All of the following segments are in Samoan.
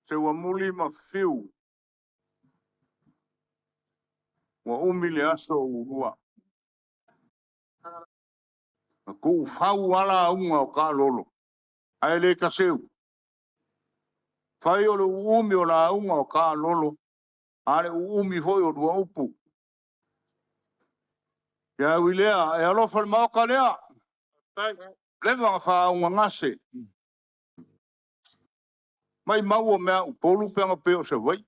Seuamuli ma Fiu, ua umi le aso ulua. Na tuufau ala auga o taalolo, ae le taseu. Fai o le uumi o la auga o taalolo, a le uumi foi o lua upu. Ia ui lea, e alofa le maota lea. Leva na faaaaogagase. Mai mau o mea Upolu pe na pei o Savaii.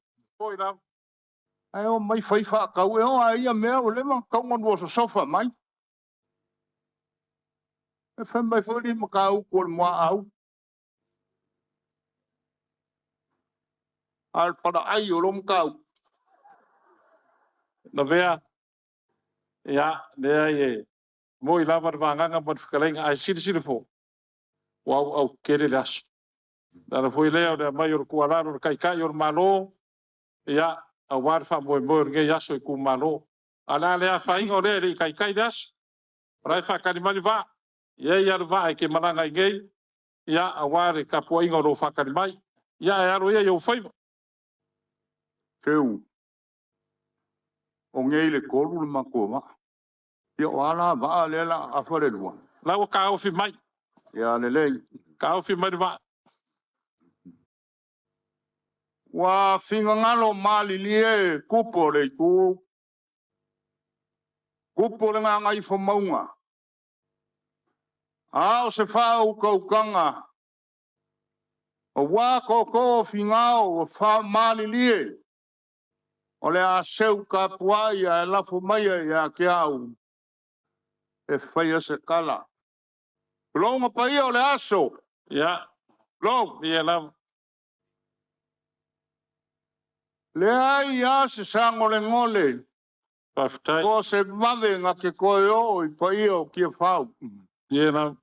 Ae o mai fai faatau, e oo lava ia mea ua leva ona tatau ona lua sosofa mai. E fai mai foi le mataupu o le muaau. A o le palaai o lou mataupu. Lavea, ia, leai e moi lava le vagaga ma le fetalaiga, ae silasila foi, ua auau tele le aso. O le ala foi lea o le aumai o le tuualalo a le Taitai o le Malo, ia, aua le faamoemoe o lenei aso i itumalo. Ae o le a le afaina o lea e le i taitai le aso, o la e faatali mai le vaa. E i ai lava le vaa e te malaga ai nei, ia, aua le tapuaiga o lo o faatali mai. Ia, ae alo ia i ou faiva. Seu, o nei le 3 le matou vaa. Ia o a la vaa lea o le a afa le 2? La ua taofi mai. Ia lelei. Taofi mai le vaa. Ua finagalo malilie tupu o le itu, tupu o le gagaifomauga, a o se faautautaga aua tootoo o Finao ua faamalilie, o le a seu tapuai ae lafo maia ia te au e faia se tala. Tulouna paia o le aso. Ia, Tulou. Ia lava. Leai lava se sagolegole. Faafetai. Po o se vave na te toe oo i paia o Tiafau. Ia lava.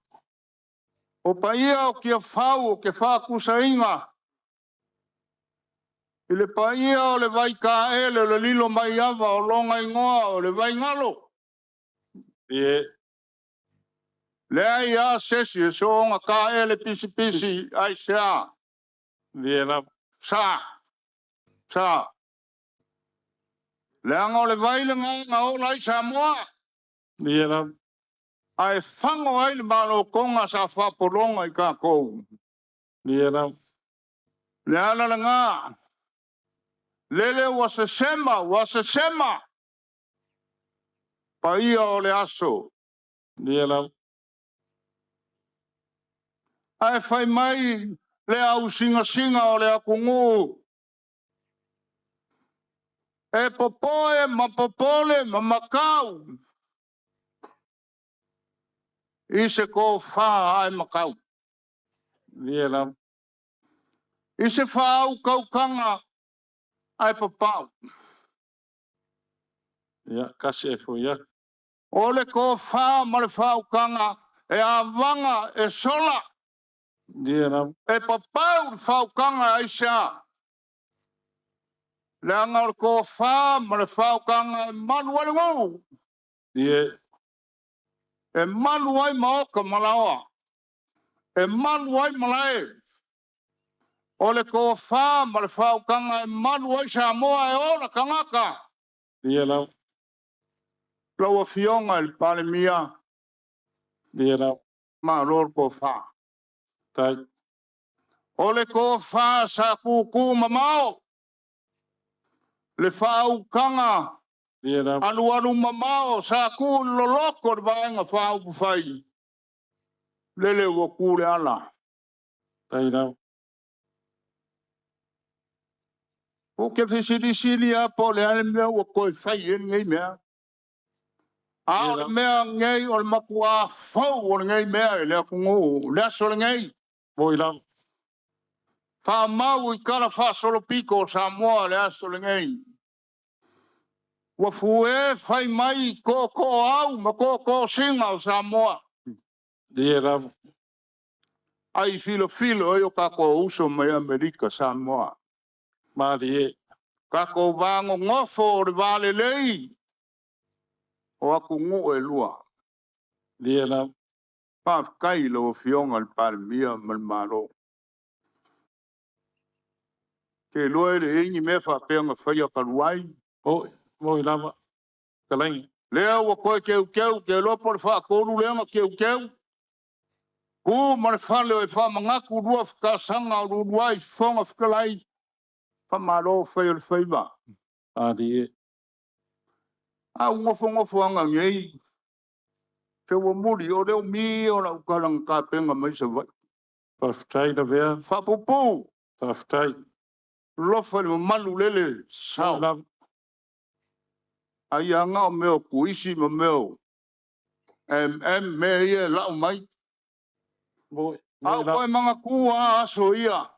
O paia o Tiafau ou te faatusaina i le paia o le Vaitaele o le lilo mai ava o lona igoa o le Vaigalo. Ie. Leai lava se isi e soona taele pisipisi aisea. Ie lava. Sa. Sa. Leaga o le vai lena na ola ai Samoa. Ie lava. Ae fago ai le malotoga sa faapologa i tatou. Ie lava. Le ala lena, lele ua sesema, ua sesema, paia o le aso. Ie lava. Ae fai mai le ausingasinga o le atunuu, e popoe ma popole ma makau i se tofa ae makau. Ie lava. I se faautautaga ae papau. Ia, kasi e foi atu. O le tofa ma le faautaga e avaga e sola. Ie lava. E papau le faautaga aisea? Leaga o le tofa ma le faautaga e malu ai le nuu. Ie. E malu ai maota ma laoa. E malu ai malae. O le tofa ma le faautaga e malu ai Samoa e ola tagata. Ie lava. Lau Afioga i le Palemia, Ie lava. Malo le tofa. Tai. O le tofa sa tutu mamao, le faautaga Ie lava. alualu mamao sa tu i le loloto le vaega faaupufai, lele ua tu le ala. Tai lava. Ou te fesilisili lava po o le a le mea ua toe fai ai lenei mea. A o le mea lenei o le matuā fou o lenei mea i le atunuu, le aso lenei. Moi lava. Faamau i tala faasolopito o Samoa le aso lenei. Ua fue fai mai tootooau ma tootoosina o Samoa. Ie lava. Ai filofilo ai o tatou uso mai Amerika Samoa. Malie. Tatou vagogofo o le valelei o atunuu e lua. Ie lava. Faafetai i lau Afioga i le Palemia ma le Malo. Te iloa e leai ni mea faapea na faia talu ai. Mo'i lava fetalaiga. Lea ua toe teuteu, te iloa po o le faatolu lea na teuteu. Tu ma le fale o e faamanatu lua fetasaga o lualua ai Fofoga Fetalai, faamalo fai o le faiva. Alie. A ua nofonofo aga nei, se ua muli o le umi o lau tala na tapena mai Savaii. Faafetai Lavea. Faapuupuu. Faafetai. Lofa i le mamalu lele sao. Lava. Ai aga o mea o kuisi ma mea o MM mea ia e lau mai. Mo'i. A Mo'i o lava. koe manatua a aso ia.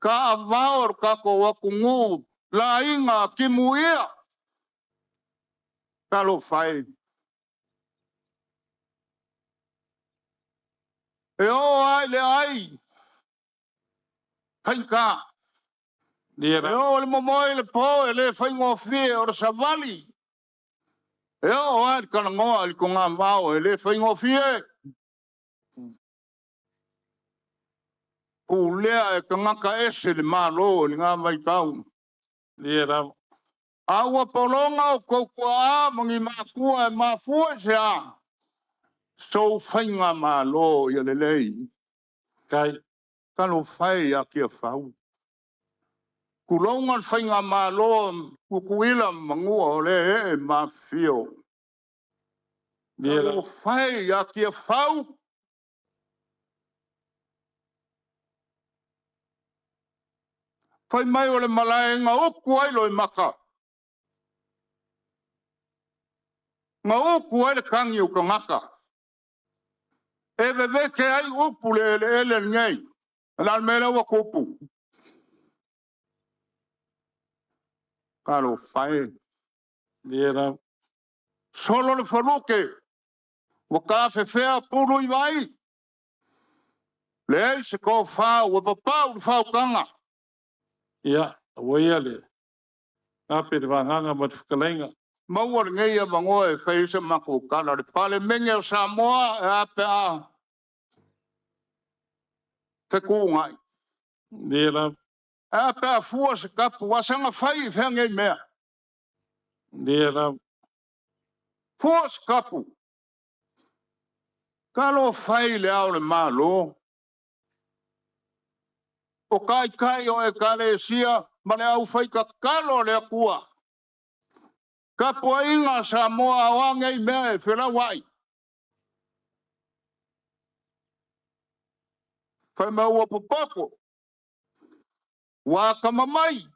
Ka avao o le tatou atunuu laiga timuia. Talofa e. E oo ai le ai. Faigata. Lie E lava. oo le momoe i le po e le faigofie o le savali. E oo ai le talanoa i le togavao e le faigofie. Pulea e tagata ese le Malo i lena vaitau. Lie lava. A ua pologa o tou tuaa ma ni matua e mafua i se a? Sou faiga malo ia lelei. Kai. Talofa e ia Tiafau. Tulouna le faiga malo Tutuila ma Manua o le ee mafifio. Lie lava. Talofa e ia Tiafau. Fai mai o le malae na uku ai loe maka. Na uku ai le kagi o tagata. E vevete ai upu le eleele lenei. O le a le mea lea ua tupu? Talofa e. Lie lava. Solo le faluke. Ua tafefea pulu i vai. Leai se tofa ua papau le faukaga. Ia, ua ia le gape le vagaga ma le fetalaiga. Maua lenei avanoa e fai ai se matou tala. Le Palemene o Samoa e a pe a fetuunai. Lie lava. E a pe a fua se tapu, a saga fai i fea nei mea. Lie lava. Fua se tapu. Talofa e i le ao o le Malo. O taitai o ekalesia ma le aufaitatalo a le Atua. Tapuaiga a Samoa o a nei mea e felauai. Fai mai ua popoto, ua atamamai.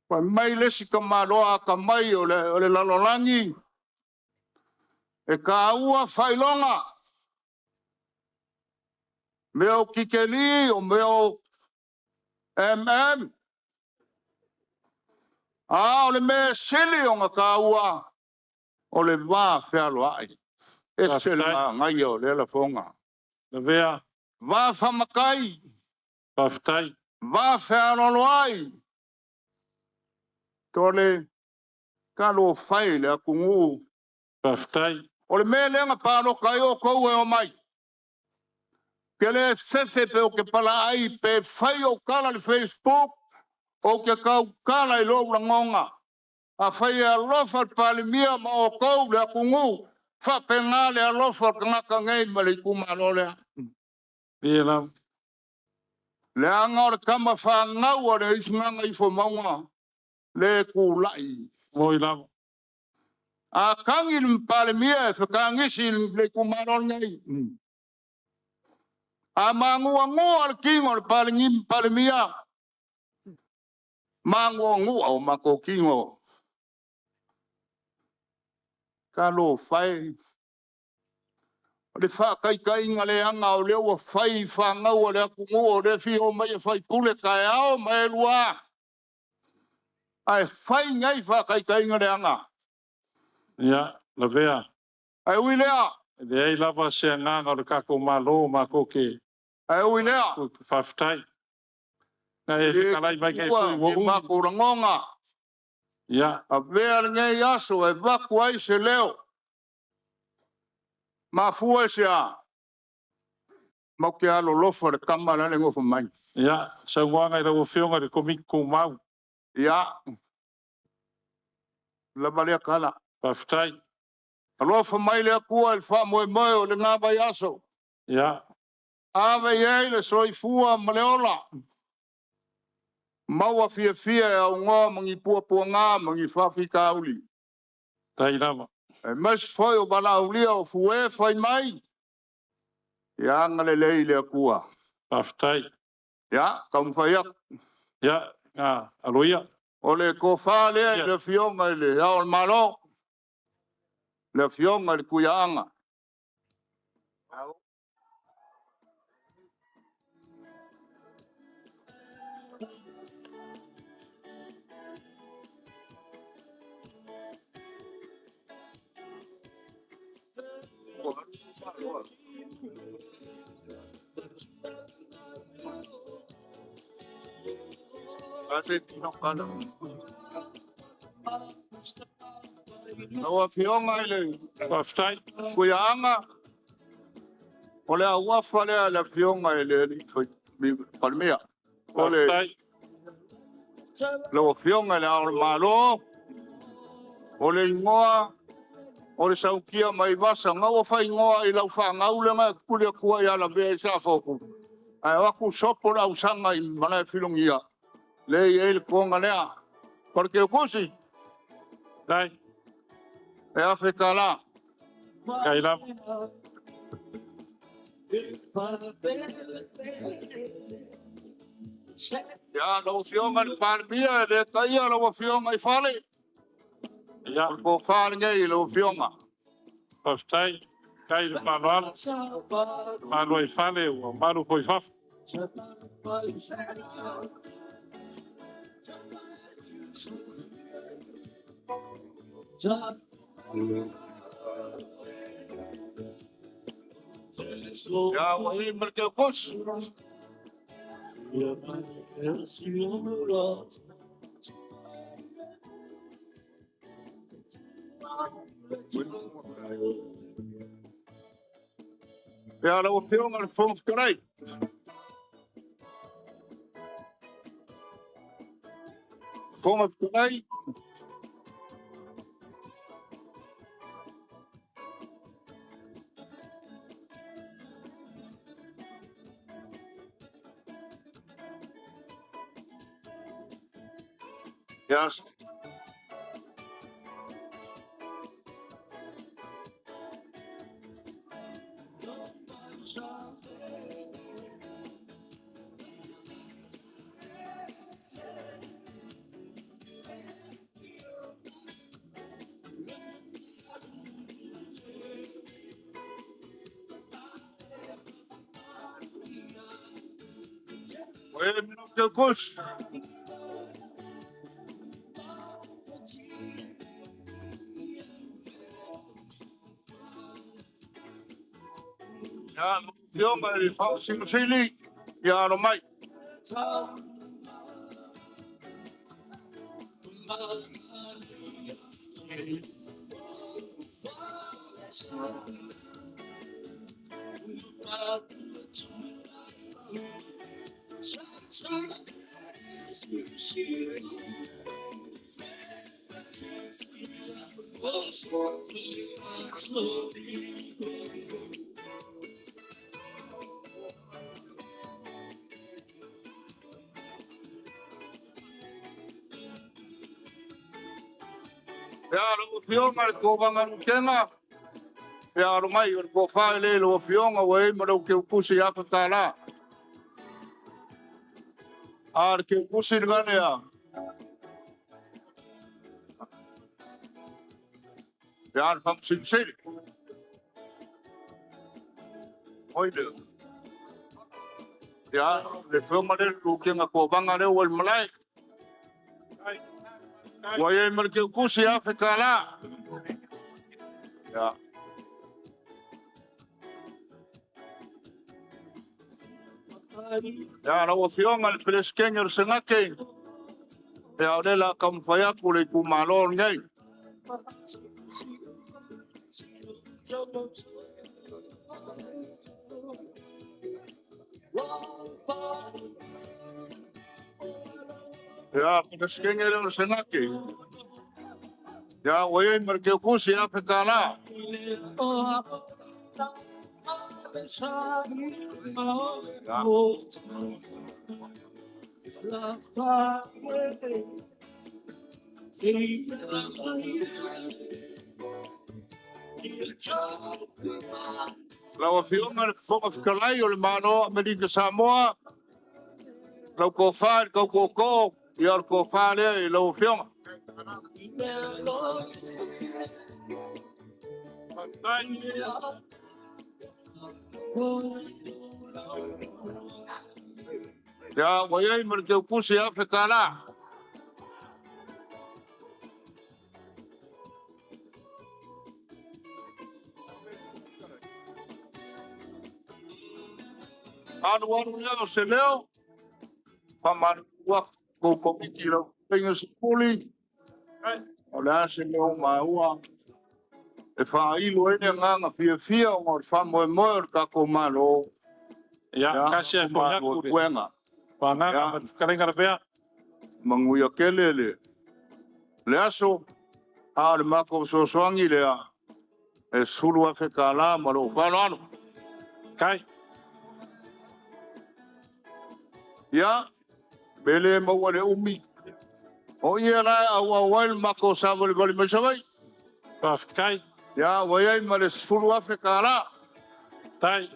Fai mai le isi tamaloa atamai o le lalolagi, e taua faailoga. Mea o kikeli, o mea o MM. A o le mea sili ona taua, o le va fealoai. Ese le manaia o lea lafoga. Lavea. Va faamatai. Faafetai. Va fealoaloai. Tole, talofa e i le atunuu. Faafetai. O le mea lea na palota ai outou e omai. Ke le fefe pe o ke palaai pe fai o tala le Facebook o ke tautala i lou lagoga. A fai e alofa le Palemia ma outou le atunuu, faapena le alofa o le tagata nei ma le itumalo lea. Lie lava. Leaga o le tama fanau a le Gagaifomauga le tulai. Mo'i lava. A kagi le Palemia e fekagisi le itumalo lenei. A maguagua le tino o le Palemia, maguagua o matou tino. Talofa e. O le faataitaiga leaga o lea ua fai fanau a le atunuu o lea fia omai e faipule taeao ma e lua. Ae fai nei faataitaiga leaga. Ia, Lavea. Ae ui lea. E leai lava se agaga o le tatou Malo matou ke. Ae ui lea. Faafetai. Na e fetalai mai kai foi ua ua umi. Matou lagoga. Ia. Avea lenei aso e vaku ai se leo. Mafua i se a. Mau ke alolofa le kama la le ngofa mai. Ia, saunoaga i lau Afioga i le Komiti Tumau. Ia, lava lea kala. Faafetai. Alofa mai le Atua i le faamoemoe o lena vaiaso. Ia. Ave i ai le soifua ma le ola. Maua fiafia e augoa ma ni puapuaga ma ni faafitauli. Tai lava. Aemaise foi o valaaulia o fue fai mai. Ia agalelei le Atua. Faafetai. Ia, taumafai atu. Ia, aloia. O le tofa lea i le Afioga i le Ao o le Malo, le Afioga i le Tuiaana. Lau Afioga i le Faafetai. Tuiaana, o le auafa lea le Afioga i le Palemia. O le lau Afioga i le Ao o le Malo, o le igoa o le sautia mai vasa, na ua faaigoa i lau fanau lea na pule atua i alavea i Safotu. Ae o atu sopo le ausaga i malae filogia, le i ai le toga lea. O le keukusi, Dai. E afe tala. Kai lava. Ia, lau Afioga i le Palemia, e le taia lau Afioga i fale. Ia. O le tofa lenei i lau Afioga. Faafetai. Kai le faaaloalo. Malo i fale ua malu foi fafo. Ia, ua i ma le keukusi. Ia, lau Afioga i le Fofoga Fetalai. Fofoga Fetalai. Yes. Keukusi. Ia, lau Afioga i le Faamasino ia alo mai. Ia, lau Afioga i le Kovana ia alo mai o le tofa i le lau Afioga ua i ma lau keukusi i afa tala. A le keukusi le lea. Ia, le Faamasino. Oi le. Ia, le Afioga le lukenga kovana lea ua i le malae. Ua i ai ma le keukusi afe tala. Ia. Ia, lau Afioga i le Peresetene o le Senate, ia o le la taumafai atu le itumalo lenei. Ia, peresetene lea o le Senate. Ia, ua i ai ma le keukusi $1,000. Ia. Lau Afioga i le Fofoga Fetalai o le Malo o Amerika Samoa, lau tofa i le tau tootoo, ia o le tofa lea i lau Afioga. Ia, ua i ai ma le teutusi $1,000. Alu alu lea o se leo, faamalulu atu tou komiti i lau fetalaiga Seiuli, o le a se leo maua e faailo ai le agaga fiafia ona o le faamoemoe o le tatou Malo. Ia, tasi ae foi atu le puega. Faaagaga ma le fetalaiga Lavea. Manuia tele le aso, a o le matou fesoasoani lea e $10,000 ma lou faaaloalo. Kai. Ia, pe le maua le umi. O ia la e auau ai le matou savalivali mai Savaii. Faafetai. Ia, ua i ai ma le $10,000. Tai.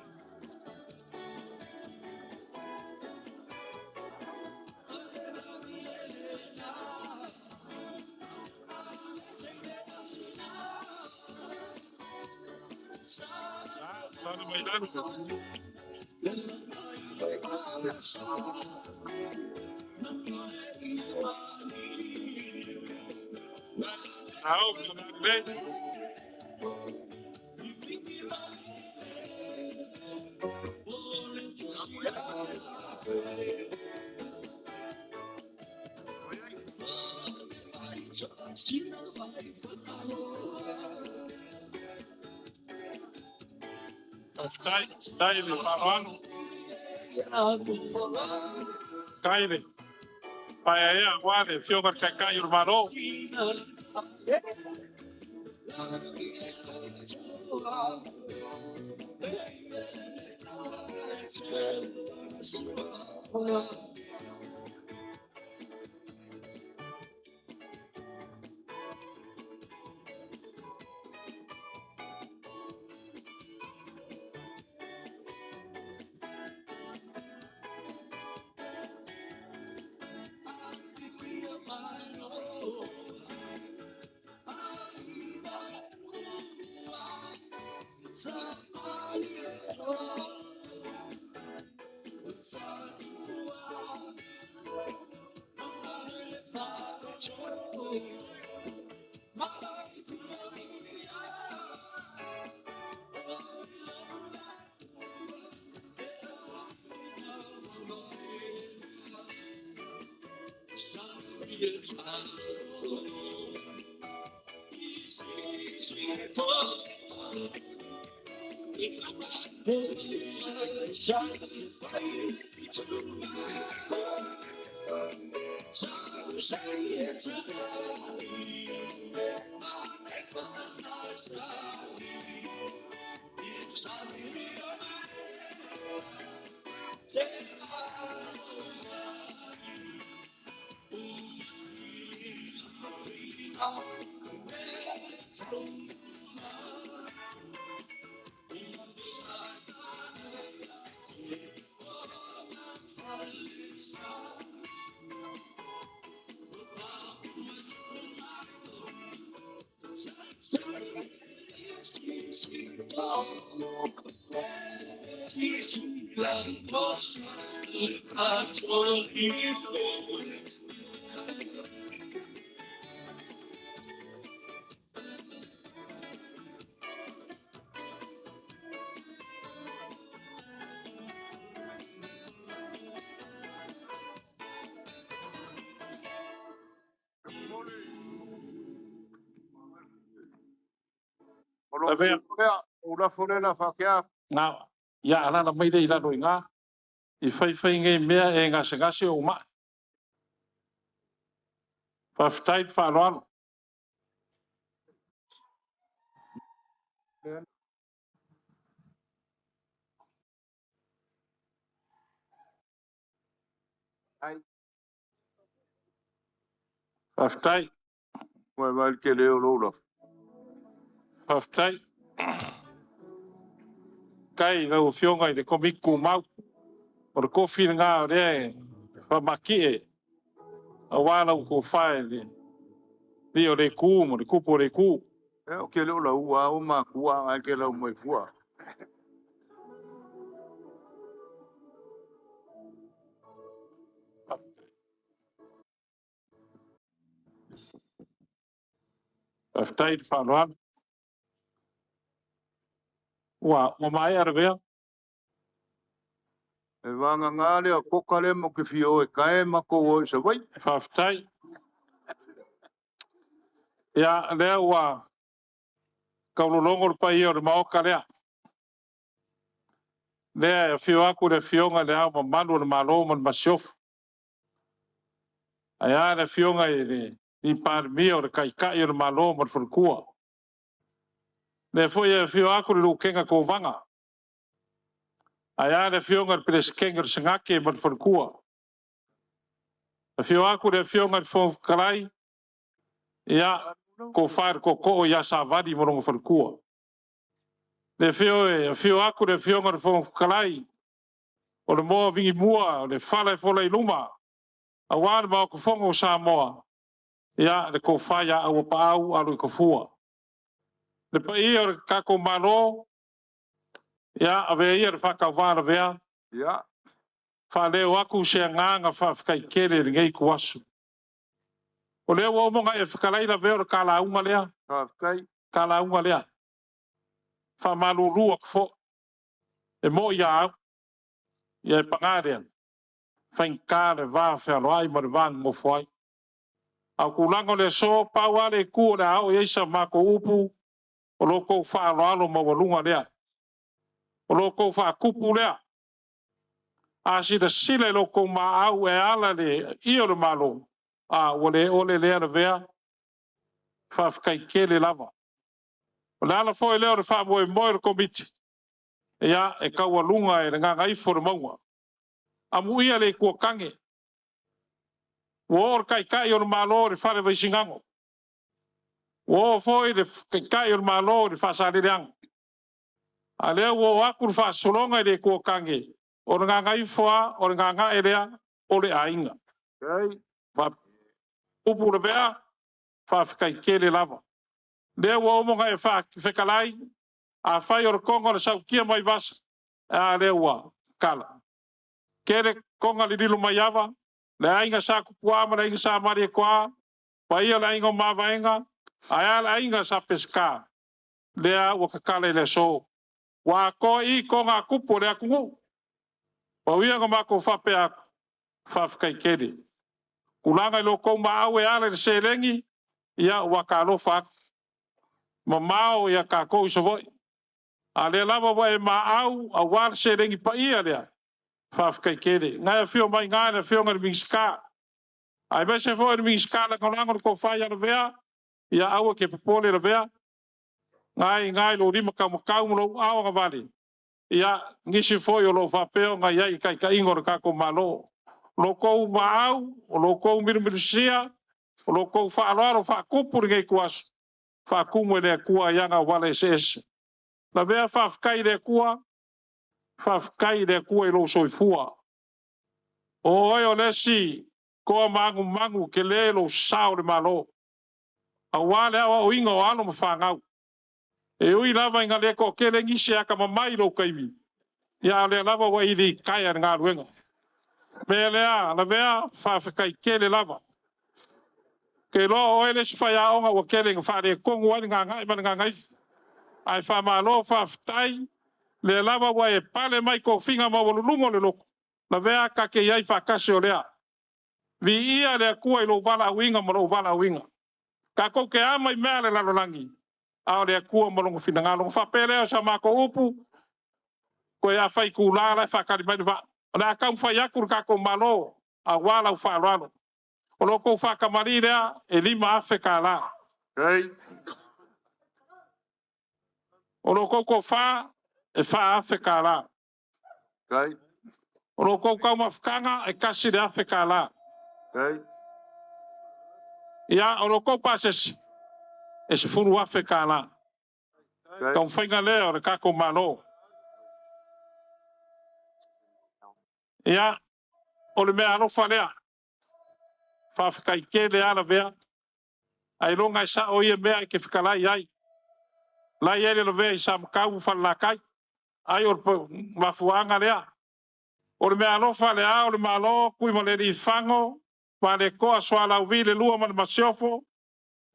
Tai le faaaloalo. Tai le paeaea aua le Afioga i le Taitai o le Malo. Na ia alala mai le i lalo i ina i faifai nei mea e gasegase o mai. Faafetai le faaaloalo. Faafetai. Ua vai le tele o lou lafo. Faafetai. Kai lau Afioga i le Komiti Tumau, o le tofi lena o lea e faamatie aua lau tofa i le alii o le Itu ma le tupu o le Itu. E o ke le o lau a o makua ngai ke lau mai fua. Faafetai le faaaloalo. Ua maea le vea. E vagana lea koka le mo ke fia o e kae ma ko o i sa vai. Faafetai. Ia, lea ua kaulologo le paia o le maoka lea. Lea e afio aku le Afioga i le Ao Mamalu o le Malo ma le Masiofo. Ae a le Afioga i le Palemia o le Taitai o le Malo ma le Faletua. Lea foi e afio aku le Lutena Kovana. Ae a le Afioga i le Peresetene o le Senate ma le Faletua. Afio aku le Afioga i le Fofoga Fetalai, ia, tofa i le tootoo ia Savali ma lona faletua. Le afio aku le Afioga i le Fofoga Fetalai, o le moa vigimua, o le fala e fola i luma, aua le Maota Fono o Samoa, ia, le tofa ia Auapaau Aloitafua. Le paia o le tatou Malo, ia, avea ia le faatauvaa lavea, Ia. faaleo aku se agaga faafetai tele i lenei ituaso. O lea ua uma ona e fetalai lavea o le talauga lea. Faafetai. Talauga lea. Faamalulu atu foi. E moi ia au. Ia e paga lea. Faigata le va fealoai ma le va nonofo ai. A o tulaga o le aso, pau lava le itu o le a oo i ai sa matou upu, o lo outou faaaloalo maualuga lea. O lo outou faatupu lea. A silasila i lo outou maau e ala le ia o le Malo, a ua le ole lea lavea, faafetai tele lava. O le ala foi lea o le faamoemoe o le Komiti, ia, e taualuga e le gagaifo o le mauga. Amuia le Itu o Tane, ua oo le Taitai o le Malo i le fale Vaisigano, ua oo foi le Taitai o le Malo i le Faasaleleaga. A lea ua oo atu le faasologa i le Itu o Tane, o le gagaifo lava, o le gagae lea, o le aiga. Upu lavea, faafetai tele lava. Lea ua uma ona e fetalai, afai o le toga o le sautia mai vasa, a lea ua tala. Tele toga lililo mai ava, le aiga sa Tupua ma le aiga sa Malietoa, paia le aiga o Mavaega, ae a le aiga sa Peseta, lea ua tatala i le aso. Ua atoa i toga a tupu o le atunuu. Pau ia na matou faapea atu, faafetai tele. Tulaga i lo outou maau e ala i le seleni, ia ua talofa atu. Mamao ia tatou i Savaii. A lea lava ua e maau aua le seleni paia lea, faafetai tele. Ngai afio mai ngā le Afioga i le Minisita. Aemaise foi le Minisita lagolago le tofa ia Lavea, ia aua ke popole Lavea. Ngai ngai lo lima taumatau ma lou ao agavale. Ia, nisi foi o lo o faapea ona i ai i taitaiga o le tatou Malo. O lo outou maau, o lo outou milumilusia, o lo outou faaaloalo faatupu lenei ituaso, faatumu e le Atua i ana auala eseese. Lavea faafetai i le Atua, faafetai i le Atua i lou soifua. O oe o le isi toa magumagu tele lou sao i le Malo. Aua le aoaoina o alo ma fanau. E ui lava ina le toatele nisi e atamamai i lou taimi, ia a o lea lava ua e litaea i le galuega. Mea lea, Lavea, faafetai tele lava. Ke iloa o oe le isi faiaoga ua tele ina faaletonu ai le gagae ma le gagaifo. Ae faamalo faafetai, lea lava ua e pale mai tofiga maualuluga o le lotu, Lavea ta te i ai faatasi o lea. Viia le Atua i lou valaauina ma lou valaauina. Tatou te ama i mea a le lalolagi, a o le Atua ma lona finagalo. Ona faapea lea o sa matou upu, toe a fai itula la e faatali mai le vaa. O le a taumafai atu le tatou Malo aua lau faaaloalo. O lo kou whakamari lea, e 5,000 kālā. O lo kou kofā, e 4,000 kālā. O lo kou kaumafukanga, e 1,000 kālā. Ia, o lo kou pasesi, e 10,000 kālā. Taumafaiga lea o le tatou Malo. Ia, o le mea alofa lea. Faafetai tele lava Lavea. Ailoga e sao ia mea e te fetalai ai. La e i ai le Lavea i Samatau ma Falelatai. Ai o le mafuaaga lea. O le mea alofa le Ao o le Malo, Tuimalealiifano, Vaaletoa Sualauvi le lua ma le Masiofo,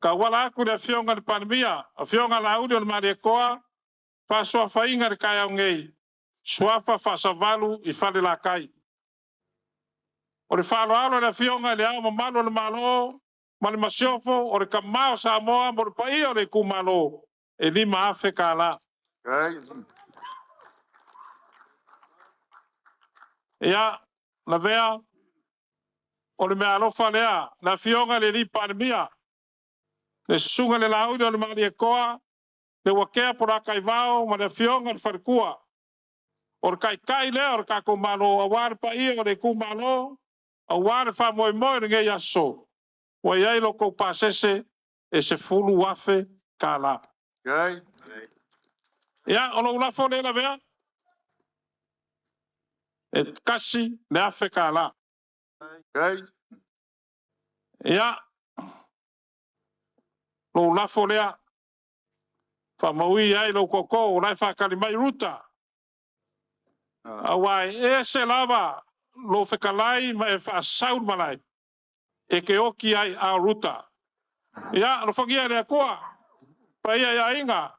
tauala atu i le Afioga i le Palemia, Afioga Laauli o le Malietoa, faasuafaina i le taeao nei, suafa faasavalu i Falelatai. O le faaaloalo i le Afioga i le Ao Mamalu o le Malo ma le Masiofo, o le tama o Samoa mo le paia o le itumalo, e $5,000. Ia, Lavea, o le meaalofa lea, le Afioga i le Alii Palemia, le Susuga i le Laauli o le Malietoa, le Uatea Polataivao ma le Afioga i le Faletua. O le taitai lea o le tatou Malo aua le paia o le itumalo, aua le faamoemoe o lenei aso, ua i ai lo outou pasese e $10,000. Ia, o lou lafo lea Lavea, e $1,000. Ia, lou lafo lea, faamaui ai lou tootoo o la e faatali mai Ruta, aua e ese lava lou fetalai ma e faasau le malae, e te oti ai a o Ruta. Ia, alofagia e le Atua, paia i aiga,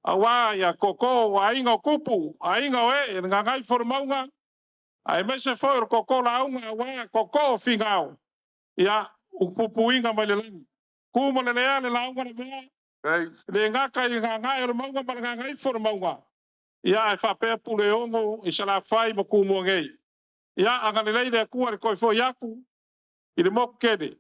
aua ia tootoo o aiga o Tupu, aiga o Ee, le Gagaifomauga, aemaise foi o le tootoo lauga aua tootoo o Finao, ia, upupuiga mai le lagi. Tu ma le lea le lauga le mea, le gata i le gagae o le mauga ma le gagaifo o le mauga, ia, ae faapea Puleono i Salafai ma Tumua nei. Ia, agalelei le Atua i le toe foi atu i le motu tele,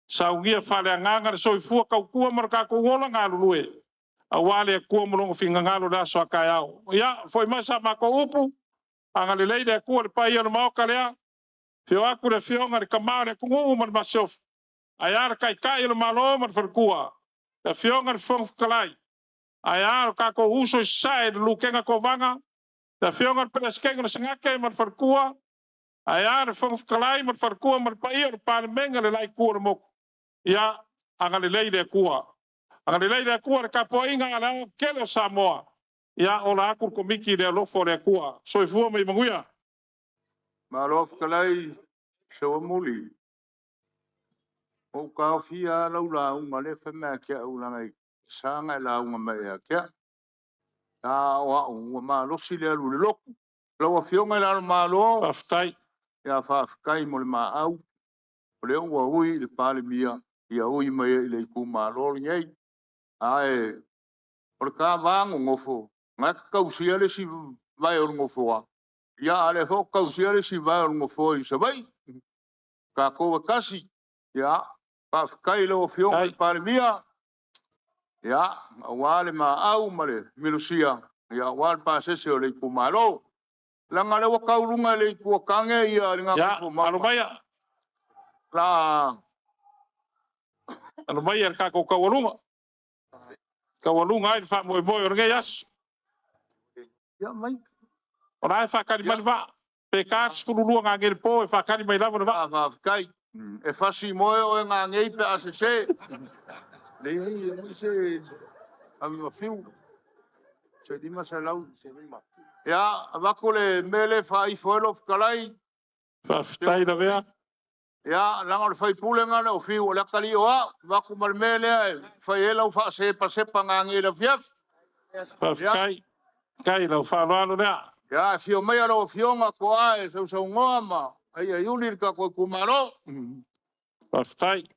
saunia faaleagaga le soifua tautua ma le tatou ola galulue, aua le Atua ma lona finagalo i le aso a taeao. Ia, foi mai sa matou upu, agalelei le Atua i le paia o le Maota lea, afio atu le Afioga i le Tama o le atunuu ma le Masiofo, ae a le Taitai o le Malo ma le Faletua, le Afioga i le Fofoga Fetalai, ae a lo tatou uso i Sasae le Lutena Kovana, le Afioga i le Peresetene o le Senate ma le Faletua, ae a le Fofoga Fetalai ma le Faletua ma le paia o le Palemene le la itu o le motu. Ia, agalelei le Atua. Agalelei le Atua i le tapuaiga a le aoaotetele o Samoa. Ia, ola atu le Komiti i le alofa o le Atua. Soifua ma ia manuia. Malo fetalai Seuamuli. Ua ou taofia lava lau lauga lea fai mai ia te au leaga e sa ona e lauga mai ia te au. A o au ua malosi le alu i le lotu. Lau Afioga i Le Ao o le Malo, Faafetai. Ia faafetai mo le maau, o lea ua ui i le Palemia, ia ui mai ai i le itumalo lenei. Ae o le ta va nonofo, na te tausia le isi vae o le nofoa, ia a o lea foi ua tausia le isi vae o le nofoa i Savaii. Tatou e tasi. Ia, faafetai i lau Afioga i le Palemia, ia, aua le maau ma le milosia, ia, aua le pasese o le itumalo. Leaga o lea ua tau luga e le Itu o Tane ia le Gagaifomauga. Ia, alo maia. La. Alo maia le tatou taualuga. Taualuga ai le faamoemoe o lenei aso. Ia mai. O la e faatali mai le vaa. Pe ta le 12 gagei le po e faatali mai lava le vaa. Ah, faafetai. E fasi moe oe gagei pe a sese. Leai, e aumai se ave ma fiu. Se 500. Ia, avatu le mea lea e faaifo ai lou fetalai. Faafetai Lavea. Ia, leaga o le faipule lena o Fiu, o le atalii o au. Avatu ma le mea lea e fai ai lau faasepasepa gagei i le afiafi. Faafetai. Faafetai i lau faaaloalo lea. Ia, afio maia lau Afioga Toa e sausaunoa ma aiaiuli le tatou itumalo. Faafetai.